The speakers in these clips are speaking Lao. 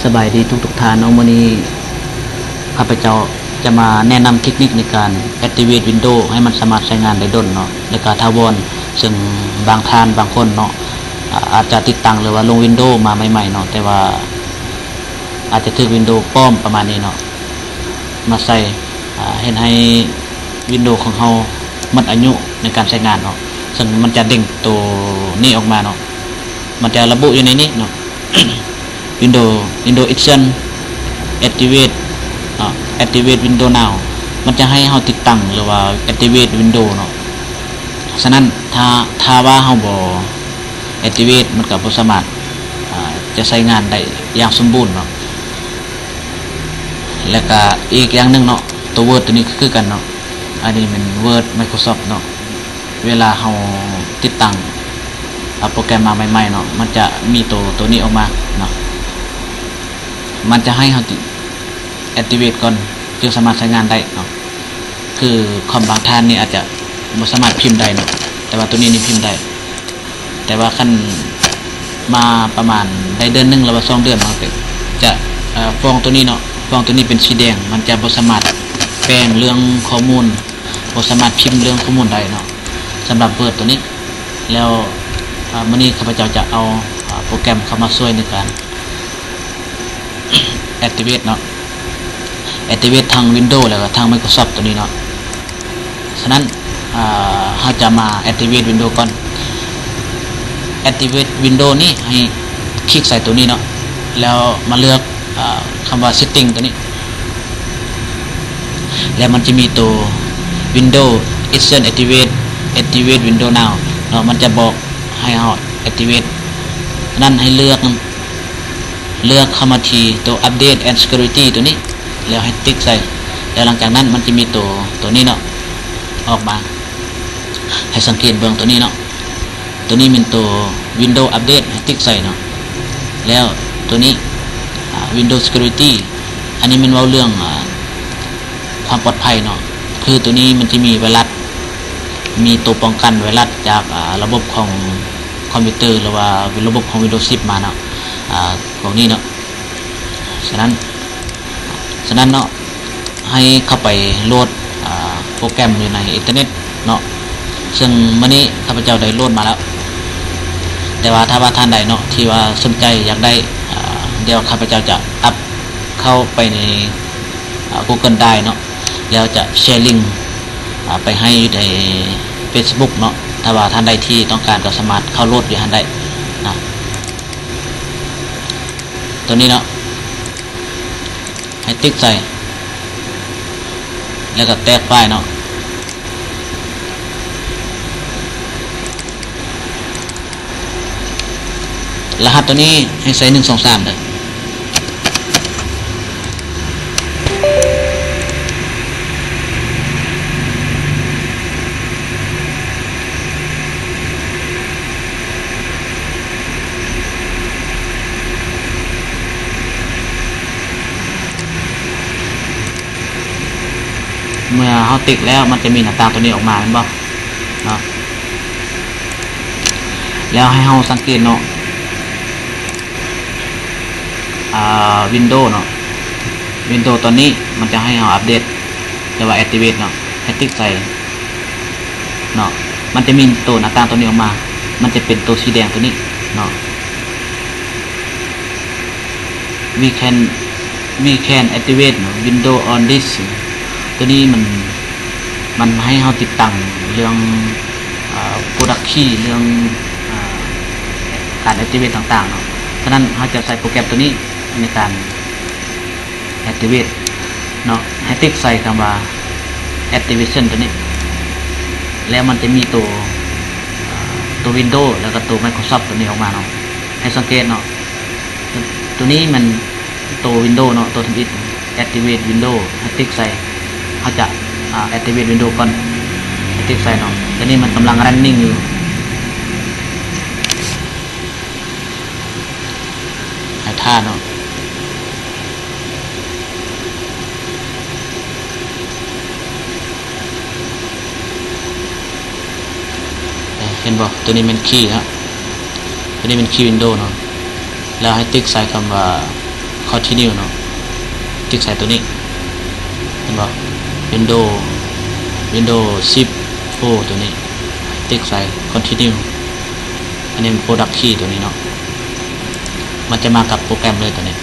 ສະບາຍດີທຸກໆທ່ານເນາະ, ມື້ນີ້ຂ້າພະເຈົ້າຈະມາແນະນຳເຕັກນິກໃນການ activate Windows ໃຫ້ມັນສາມາດໃຊ້ງານໄດ້ດົນເນາະ ແລະກະຖາວອນ, ເຊິ່ງບາງທ່ານບາງຄົນເນາະ ອາດຈະຕິດຕັ້ງ ຫຼືວ່າລົງ Windows ມາໃໝ່ໆເນາະ ແຕ່ວ່າອາດຈະຖືກ Windows ປອມປະມານນີ້ເນາະ ມາໃສ່ ອາ ເຮັດໃຫ້ Windows ຂອງເຮົາໝົດອາຍຸໃນການໃຊ້ງານເນາະ, ເຊິ່ງມັນຈະເດັ່ງໂຕນີ້ອອກມາເນາະ, ມັນຈະລະບຸຢູ່ໃນນີ້ເນາະ Windows Windows Action Activate ເນາະ Activate Windows Now ມັນຈະໃຫ້ເຮົາຕິດຕັ້ງ ຫຼືວ່າ Activate Windows ເນາະ. ສະນັ້ນ ຖ້າ ຖ້າວ່າເຮົາບໍ່ activate ມັນກໍບໍ່ສາມາດ ອາ ຈະໃຊ້ງານໄດ້ຢ່າງສົມບູນເນາະ. ແລະກະອີກຢ່າງໜຶ່ງເນາະ ຕົວ Word ຕົວນີ້ຄືກັນເນາະ, ອັນນີ້ແມ່ນ Word Microsoft ເນາະ. ເວລາເຮົາຕິດຕັ້ງ ອາ ໂປຣແກຣມມາໃໝ່ໆເນາະ ມັນຈະມີໂຕ ໂຕນີ້ອອກມາເນາະ, ມັນຈະໃຫ້ເຮົາ activate ກ່ອນ ຈຶ່ງສາມາດໃຊ້ງານໄດ້ເນາະ. ຄືຄອມບາງທ່ານນີ້ອາດຈະບໍ່ສາມາດພິມໄດ້ເນາະ, ແຕ່ວ່າໂຕນີ້ນີ້ພິມໄດ້. ແຕ່ວ່າຄັນມາປະມານໄດ້ເດືອນໜຶ່ງ ຫຼືວ່າສອງເດືອນ ມັນກໍຈະ ເອີ ຟອນໂຕນີ້ເນາະ, ຟອນໂຕນີ້ເປັນສີແດງ ມັນຈະບໍ່ສາມາດແປງເລື່ອງຂໍ້ມູນ ບໍ່ສາມາດພິມເລື່ອງຂໍ້ມູນໄດ້ເນາະ ສຳລັບ Word ໂຕນີ້. ແລ້ວ ອາ ມື້ນີ້ຂ້າພະເຈົ້າຈະເອົາ ອາ ໂປຣແກຣມເຂົ້າມາຊ່ວຍໃນການ activate ເນາະ activate ທັງ Windows ແລ້ວກໍທັງ Microsoft ໂຕນີ້ເນາະ. ສະນັ້ນ ອາ ເຮົາຈະມາ activate Windows ກ່ອນ. Activate Windows ນີ້ໃຫ້ຄລິກໃສ່ໂຕນີ້ເນາະ ແລ້ວມາເລືອກ ອາ ຄຳວ່າ Setting ໂຕນີ້ ແລ້ວມັນຈະມີໂຕ Windows Action Activate Activate Windows Now ເນາະ, ມັນຈະບອກໃຫ້ເຮົາ activate. ສະນັ້ນໃຫ້ເລືອກ ເລືອກເຂົ້າມາທີ່ໂຕ Update and Security ໂຕນີ້ ແລ້ວໃຫ້ຕິກໃສ່. ແລ້ວຫຼັງຈາກນັ້ນມັນຈະມີໂຕ ໂຕນີ້ເນາະ ອອກມາ, ໃຫ້ສັງເກດເບິ່ງໂຕນີ້ເນາະ, ໂຕນີ້ແມ່ນໂຕ Windows Update ໃຫ້ຕິກໃສ່ເນາະ. ແລ້ວໂຕນີ້ ອາ Windows Security ອັນນີ້ແມ່ນເວົ້າເລື່ອງ ອາ ຄວາມປອດໄພເນາະ, ຄືໂຕນີ້ມັນຈະມີໄວຣັສ ມີໂຕປ້ອງກັນໄວຣັສຈາກ ອາ ລະບົບຂອງຄອມພິວເຕີ ຫຼືວ່າລະບົບຂອງ Windows ສິບ ມາເນາະ ອາ ພວກນີ້ເນາະ. ສະນັ້ນ ສະນັ້ນເນາະ ໃຫ້ເຂົ້າໄປໂຫຼດ ອາ ໂປຣແກຣມຢູ່ໃນອິນເຕີເນັດເນາະ, ເຊິ່ງມື້ນີ້ຂ້າພະເຈົ້າໄດ້ໂຫຼດມາແລ້ວ. ແຕ່ວ່າຖ້າວ່າທ່ານໃດເນາະ ທີ່ວ່າສົນໃຈຢາກໄດ້ ອາ ດຽວຂ້າພະເຈົ້າຈະອັບເຂົ້າໄປໃນ ອາ Google Drive ເນາະ ແລ້ວຈະແຊລິງ ອາ ໄປໃຫ້ຢູ່ໃນ Facebook ເນາະ. ຖ້າວ່າທ່ານໃດທີ່ຕ້ອງການກໍສາມາດເຂົ້າໂຫຼດຢູ່ຫັ້ນໄດ້ນະ. ຕົວນີ້ເນາະ ໃຫ້ຕິກໃສ່ ແລ້ວກໍແຕກໄຟລ໌ເນາະ. ລະຫັດຕົວນີ້ໃຫ້ໃສ່ ໜຶ່ງ ສອງ ສາມ ເດີ. ເມື່ອເຮົາຕິກແລ້ວ ມັນຈະມີໜ້າຕ່າງຕົວນີ້ອອກມາແມ່ນບໍ່ເນາະ? ແລ້ວໃຫ້ເຮົາສັງເກດເນາະ ອ່າ Windows ເນາະ, Windows ຕອນນີ້ມັນຈະໃຫ້ເຮົາອັບເດດ ຫຼືວ່າ activate ເນາະ, ໃຫ້ຕິກໃສ່ເນາະ, ມັນຈະມີໂຕໜ້າຕ່າງຕົວນີ້ອອກມາ, ມັນຈະເປັນໂຕສີແດງຕົວນີ້ເນາະ. We can we can activate Windows on this. ຕົວນີ້ມັນ ມັນໃຫ້ເຮົາຕິດຕັ້ງເລື່ອງ ອາ Product Key ເລື່ອງ ອາ ການ activate ຕ່າງໆເນາະ. ສະນັ້ນເຮົາຈະໃຊ້ໂປຣແກຣມຕົວນີ້ໃນການ activate ເນາະ, ໃຫ້ຕິກໃສ່ຄຳວ່າ activation ຕົວນີ້ ແລ້ວມັນຈະມີໂຕ ອາ ໂຕ Windows ແລ້ວກໍໂຕ Microsoft ຕົວນີ້ອອກມາເນາະ. ໃຫ້ສັງເກດເນາະ ຕົວນີ້ມັນໂຕ Windows ເນາະ, ໂຕທຳອິດ activate Windows ໃຫ້ຕິກໃສ່. ເຮົາຈະ ອາ activate Windows ກ່ອນ ໃຫ້ຕິກໃສ່ເນາະ. ຕອນນີ້ມັນກຳລັງ running ຢູ່ ໃຫ້ຖ້າເນາະ. ເຫັນບໍ່? ຕົວນີ້ແມ່ນຄີເນາະ, ຕົວນີ້ແມ່ນຄີ Windows ເນາະ. ແລ້ວໃຫ້ຕິກໃສ່ຄຳວ່າ Continue ເນາະ ຕິກໃສ່ໂຕນີ້ ເຫັນບໍ່? Windows Windows ສິບໂຟ ໂຕນີ້ ຕິກໃສ່ Continue ອັນນີ້ Product Key ໂຕນີ້ເນາະ ມັນຈະມາກັບໂປຣແກຣມເລີຍໂຕນີ້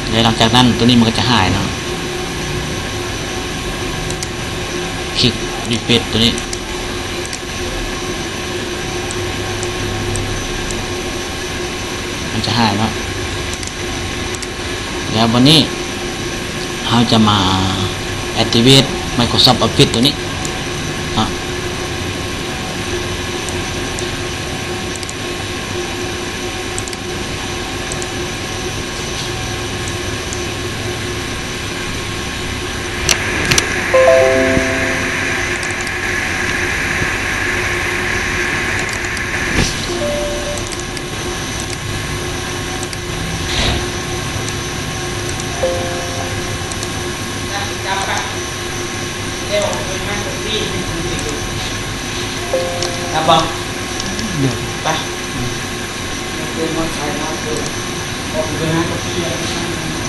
ແລ້ວຫຼັງຈາກນັ້ນໂຕນີ້ມັນກໍຈະຫາຍເນາະ ຄລິກ Refresh ໂຕນີ້ ມັນຈະຫາຍເນາະ ແລ້ວບັດນີ້ເຮົາຈະມາ activate Microsoft Office ໂຕນີ້ເນາະ.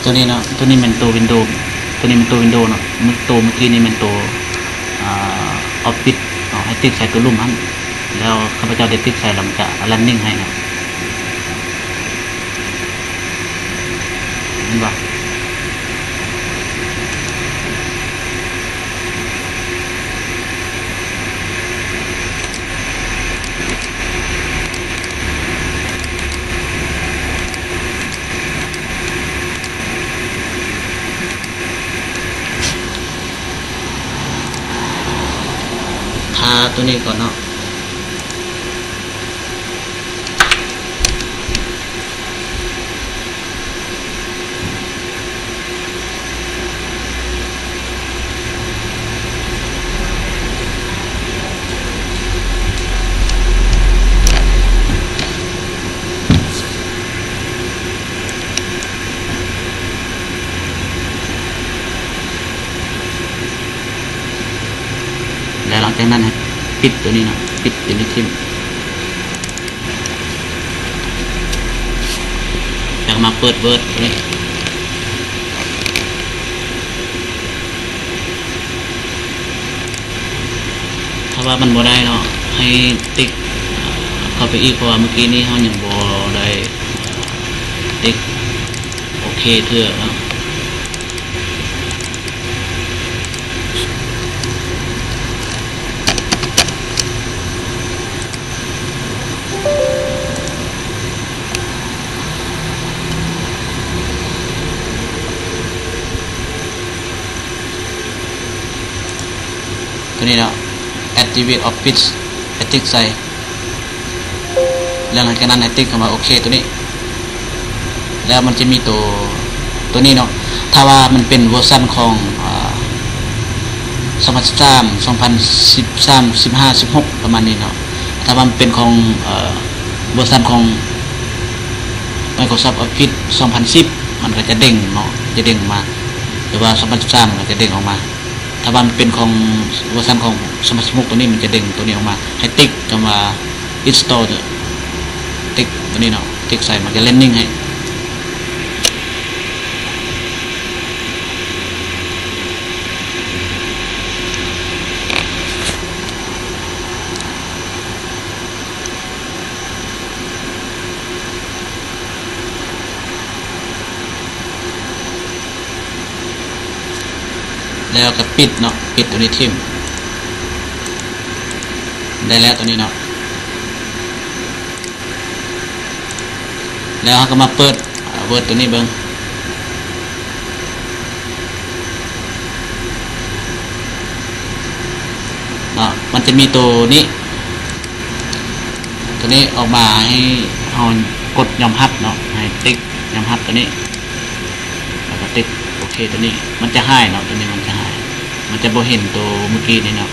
ໂຕນີ້ເນາະ ໂຕນີ້ແມ່ນໂຕ Windows ໂຕນີ້ແມ່ນໂຕ Windows ເນາະ ໂຕມື້ກີ້ນີ້ແມ່ນໂຕ ອາ Office ເນາະ ໃຫ້ຕິກໃສ່ໂຕລຸ່ມຫັ້ນ ແລ້ວຂ້າພະເຈົ້າໄດ້ຕິກໃສ່ແລ້ວ ມັນຈະ running ໃຫ້ເນາະ. ເຫັນບໍ່? ຖ້າໂຕນີ້ກ່ອນເນາະ. ແລ້ວຫຼັງຈາກນັ້ນໃຫ້ປິດໂຕນີ້ເນາະ ປິດໂຕນີ້ຖິ້ມ ແລ້ວມາເປີດ Word ໂຕນີ້. ຖ້າວ່າມັນບໍ່ໄດ້ເນາະ ໃຫ້ຕິກເຂົ້າໄປອີກ ເພາະວ່າມື້ກີ້ນີ້ເຮົາຍັງບໍ່ໄດ້ຕິກໂອເຄເທື່ອເນາະ. ໂຕນີ້ເນາະ Activate Office ໃຫ້ຕິກໃສ່ ແລ້ວຫຼັງຈາກນັ້ນໃຫ້ຕິກຄຳວ່າໂອເຄໂຕນີ້ ແລ້ວມັນຈະມີໂຕ ໂຕນີ້ເນາະ ຖ້າວ່າມັນເປັນເວີຊັນຂອງ ອາ ສອງພັນສິບສາມ ສອງພັນສິບສາມ ສິບຫ້າ ສິບຫົກ ປະມານນີ້ເນາະ ຖ້າວ່າມັນເປັນຂອງ ເອີ ເວີຊັນຂອງ Microsoft Office ສອງພັນສິບ ມັນກໍຈະເດ້ງເນາະ ຈະເດ້ງອອກມາ ຫຼືວ່າ ສອງພັນສິບສາມ ມັນກໍຈະເດ້ງອອກມາ. ຖ້າວ່າມັນເປັນຂອງເວີຊັນຂອງສອງພັນສິບຫົກ ໂຕນີ້ ມັນຈະເດ້ງໂຕນີ້ອອກມາ ໃຫ້ຕິກຄຳວ່າ Install ຕິກໂຕນີ້ເນາະ ຕິກໃສ່ ມັນຈະ running ໃຫ້. ແລ້ວກໍປິດເນາະ ປິດໂຕນີ້ຖິ້ມ ໄດ້ແລ້ວໂຕນີ້ເນາະ ແລ້ວເຮົາກໍມາເປີດ Word ໂຕນີ້ເບິ່ງເນາະ ມັນຈະມີໂຕນີ້ ໂຕນີ້ອອກມາ ໃຫ້ເຮົາກົດຍອມຮັບເນາະ ໃຫ້ຕິກຍອມຮັບໂຕນີ້ ແລ້ວກໍຕິກໂອເຄໂຕນີ້ ມັນຈະຫາຍເນາະ ໂຕນີ້ມັນຈະຫາຍ ມັນຈະບໍ່ເຫັນໂຕມື້ກີ້ນີ້ເນາະ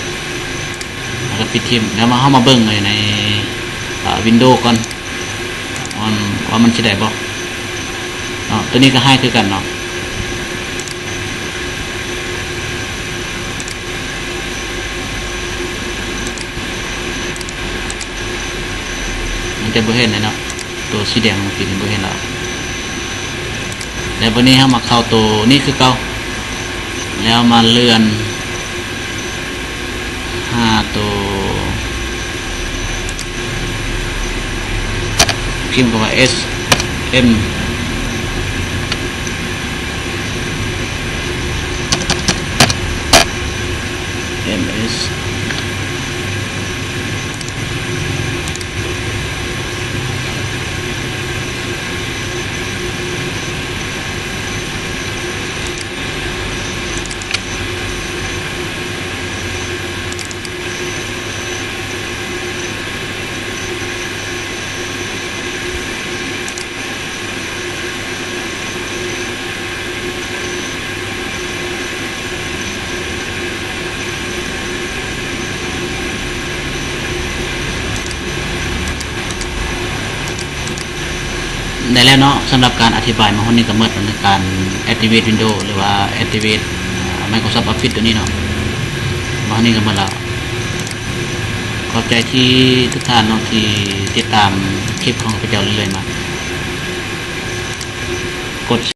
ແລ້ວກໍປິດຖິ້ມ ແລ້ວມາ ເຮົາມາເບິ່ງໃນ ໃນ ອ່າ Windows ກ່ອນ ວ່າ ວ່າມັນຊິໄດ້ບໍ່ເນາະ ໂຕນີ້ກໍຫາຍຄືກັນເນາະ. ມັນຈະບໍ່ເຫັນແລ້ວເນາະ ໂຕສີແດງເມື່ອກີ້ນີ້ບໍ່ເຫັນແລ້ວ ແລ້ວບັດນີ້ເຮົາມາເຂົ້າໂຕນີ້ຄືເກົ່າ ແລ້ວມາເລື່ອນຫາໂຕ ພິມຄຳວ່າ ເອສ ເອັມ ເອັມ ເອສ ໄດ້ແລ້ວເນາະ. ສຳລັບການອະທິບາຍມາຮອດນີ້ກໍໝົດແລ້ວ ໃນການ activate Windows ຫຼືວ່າ activate Microsoft Office ຕົວນີ້ເນາະ. ມາຮອດນີ້ກໍໝົດແລ້ວ. ຂອບໃຈທີ່ທຸກທ່ານເນາະ ທີ່ຕິດຕາມຄລິບຂອງຂ້າພະເຈົ້າເລື້ອຍໆມາ. ກົດ